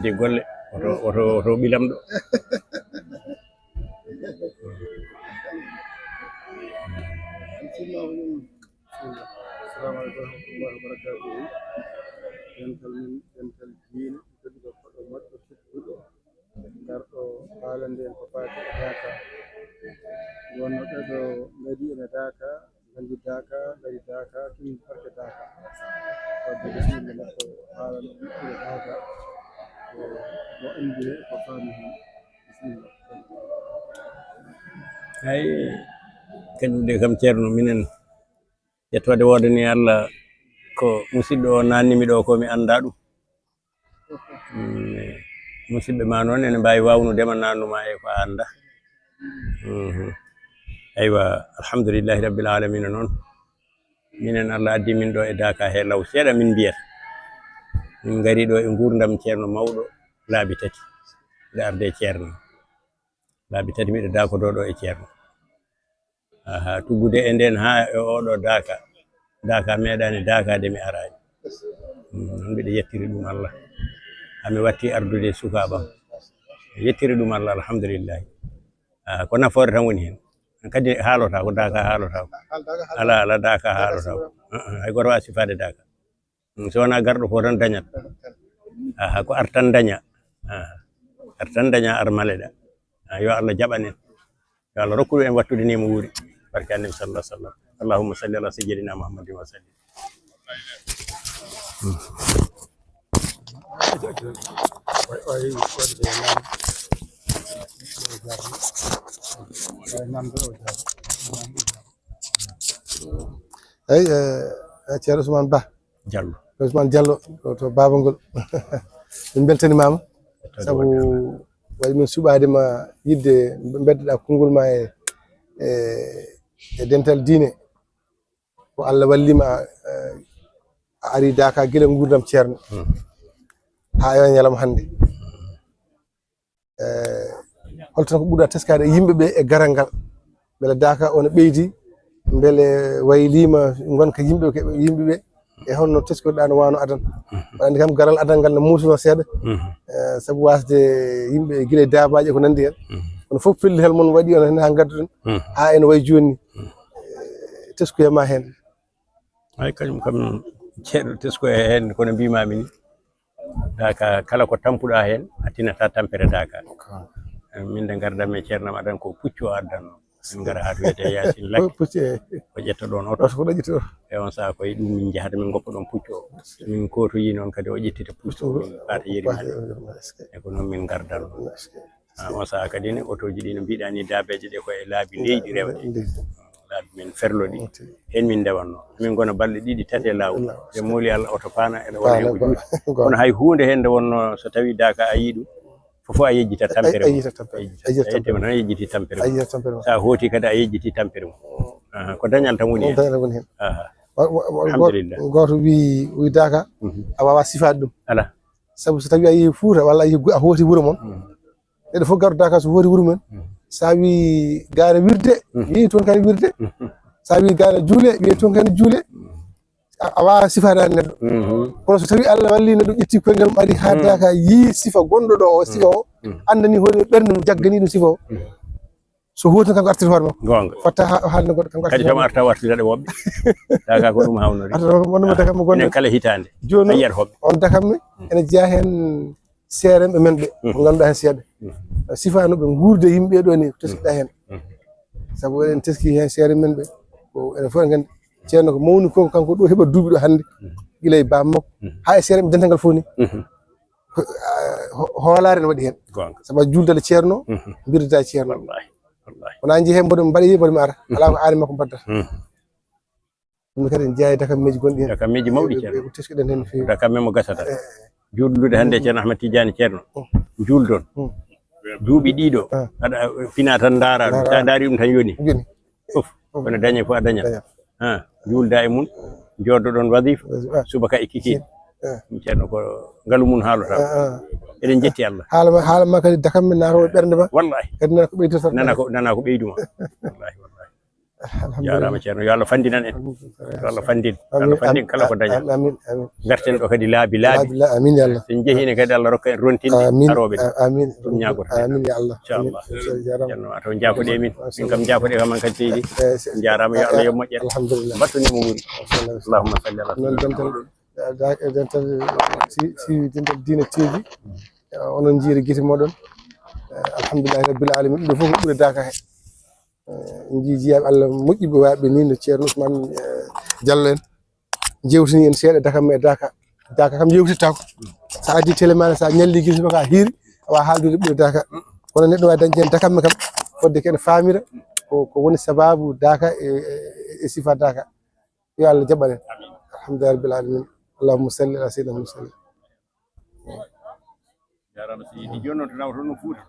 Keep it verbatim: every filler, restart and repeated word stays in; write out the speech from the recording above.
De golle, oto, oto, oto ɓilam ɗo. Assalamu aleykum wa rahmatullahi wa barakatuhu. Dental men, dental diine, tedduɗo koɗo moƴƴo tedduɗo. Garɗo haalande en ko faati e daaka. Wonno ɓeɗo ngadi ene daaka, ngadi daaka, ngadi daaka, tun barke daaka. Wadde bisimilla makko haalande ɓiɓɓe daaka. Ko mo andi he ko faami hen. Bisimilla. Ay, kañum de kam ceerno minen. Yettode woodani Allah ko musidɗo o nannimi ɗo ko mi annda ɗum. Musidɓe ma noon ene mbawi wawnudema nannuma e ko a annda. Aywa, alhamdulillahi rabbil alamina noon. Minen Allah addi min ɗo e Daaka he law seeɗa min mbiyata. Min ngari ɗo e nguurndam ceerno mawɗo laabi tati. Mbiɗa arde e ceerno. Laabi tati mbiɗa daakodoo ɗo e ceerno. Aha, tuggude e nden haa e oɗo daaka. Daaka meeɗaani daakaade mi araani. Noon mbiɗa yettiri ɗum Allah. Hami watti ardude e sukaabam. Yettiri ɗum Allah, alhamdulillahi. Ah, ko nafoore tan woni heen. Kadi haalota ko daaka haalota ko. Ala, ala daaka haalota ko. Hay goto waawi sifaade daaka. So wonaa garɗo fof tan dañat. Aha, ko artan daña. Aha. Artan daña ar maleɗa. Ah, yo Allah jaɓan en. Yo Allah rokku en wattude ni mo wuuri. Barke annabi sallallahu alaihi wasallam. Allahumma salli ala sayyidina Muhammadin wa sallim. Eyi, eh, eh, Ceerno Ousmane Ba. Diallo. Ousmane Diallo to, to Babangol. Min beltanimaama sabu waɗi min suɓaade ma yidde mbeddoɗa konngol ma e, e, e dental diine. Ko Allah wallima eh, a ari Daaka gila nguurdam ceerno haa e ñalawma hannde. Eh, holto tan ko ɓurɗa teskaade e yimɓe ɓe e garal ngal mbele Daaka ono ɓeydi mbele waylima ngonka yimɓe yimɓe ɓe e honno teskoɗa no wano adan? Waɗa anndi kam garal adan ngal no muusuno seeɗa. Eh, sabu wasde yimɓe gila e dabaji e ko nandi hen. Kono fof pellihal mon waɗi on hen ha gadduɗen ha ene wayi joni. Eh, teskoya ma hen. Ay, kañum kam ceeɗo tesko e heen kono mbimami ni. Daaka kala ko tampuɗa heen a tinata tampere daaka. Min de ngardam e ceernam adan ko puccu o addanno. Min ngara haa to wiyete Yasin Lakki. O ƴetta ɗoon oto. E on saha koye ɗum min njahata min ngoppa ɗoon puccu o. Min kotoyi noon kadi o ƴettita puccu o min paata yeri e ko noon min ngardanno. Ah, on saha kadi ne otoji ɗi no mbiɗa ni dabeje ɗe ko e laabi leydi rewde. Laabi men ferloɗi hen min ndewanno min gona balɗe ɗiɗi tati e lawol. Ɓe mooli Allah oto paana eɗa wona hen ko juuti kono hay hunde hen nde wonno so tawi daaka a yii ɗum fofo a yejjita tampere. Yejjita tampere. Tan a yejjiti tampere. Sa hooti kadi a yejjiti tampere mum. Ko dañal tan woni hen. Alhamdulillah. Goto wi wi daaka a wawa sifaade ɗum ala. Sabu so tawi a yii fuuta walla a yii a hooti wuro mon. Neɗɗo fof gardo daaka so hooti wuro men. Sa wi gaare wirde wiyi toon kadi wirde. Sa wi gaare juule wiyi toon kadi juule. A wawa sifaade neɗɗo. Kono so tawi Allah walli neɗɗo ƴetti koyngal mum ari ha daaka yii sifa gonɗo ɗo o sifa o andani hoore ɓernde mum jaggani ɗum sifa o. So hooti kanko artir hoore makko gonga fatta haalde goɗɗo kanko kadi joom arta wartirade woɓɓe. Daaka ko ɗum hawnori arta wonno mo dakammo gonɗo kala hitande joni a yiyat hoɓɓe on dakamme ene jeeya hen. Seerenɓe men ɓe ko ngannduɗaa heen seeɗa sifano ɓe nguurde yimɓe ɗo ni teskiɗa heen. Sabu eɗen teski heen seere men ɓe ko enen fof en nganndi ceerno ko mawni ko kanko ɗo heɓa duuɓi ɗo hannde gila e bam makko haa e seerenɓe dental ngal fof ni. Hoolaare ne waɗi heen sabu a juldal ceerno mbirdata ceerno. Wona jeehe mboɗo mbaɗa yi mboɗo mi ara alaa ko aani makko mbaddata. Ɗum kadi en jeeya e dakammeeji gonɗi heen. Dakammeeji mawɗi ceerno. Ko teskiɗen heen no feewi. Dakamme mo gasata. Juuldude hannde ceerno Ahmad Tidiane ceerno. Juuldon. Duuɓi ɗiɗo aɗa fina tan ndaara ɗum sa ndaari ɗum tan yoni. Fof kono dañe fof a dañat. Ha juulda e mum jooɗoɗon wadifa subaka e kikiiɗe. Ɗum ceerno ko ngalu mum haalata. Eɗen jetti Allah. Haala ma haala ma kadi dakamme naatowo ɓernde ma. Wallahi kadi nana ko ɓeydirta nana ko nana ko ɓeyduma. Wallahi wallahi. Jaaraama, Ceerno, yo Allah fandinan en. Yo Allah fandin. Yo Allah fandin kala ko daña. Amin, amin. Ngarten ɗo kadi laabi laabi. Laabi laabi, amin ya Allah. So en jehiino kadi, Allah rokka en rontinde. Amin. Arooɓe. Amin. Ɗum ñaagorto. Amin ya Allah. Inchallah. Ceerno, a taw jaafuɗe min. Min kam jaafuɗe kam an kadi seydi. Jaaraama, yo Allah yo moƴƴere. Alhamdulillah. Mbattuni mo wuuri. Allahumma salli ala. Noon dental dental si si dental diina TV. Onon njiiri gite moɗon. Alhamdulillahi rabbil alamin, ɗum ɗo fof ko ɓure daaka he. En njii jiyaaɓe Allah moƴƴuɓe waaɓe ni no Ceerno Ousmane Diallo en. Jewtini en seeɗa dakam e daka. Daka kam yewtittaako. So a addi télé ma, so a ñalli gite ma ka hiiri, a waawaa haaldude ɓuri daka. Kono neɗɗo waawi dañde heen dakam kam, fodde ko ene faamira ko ko woni sabaabu daka e e sifa daka. Yo Allah jaɓan en. Alhamdulillahi rabbil alamin. Allahumma salli ala sayyidina Muhammad. Jaaraama seydi. Jooni noon to nawata noon Fuuta.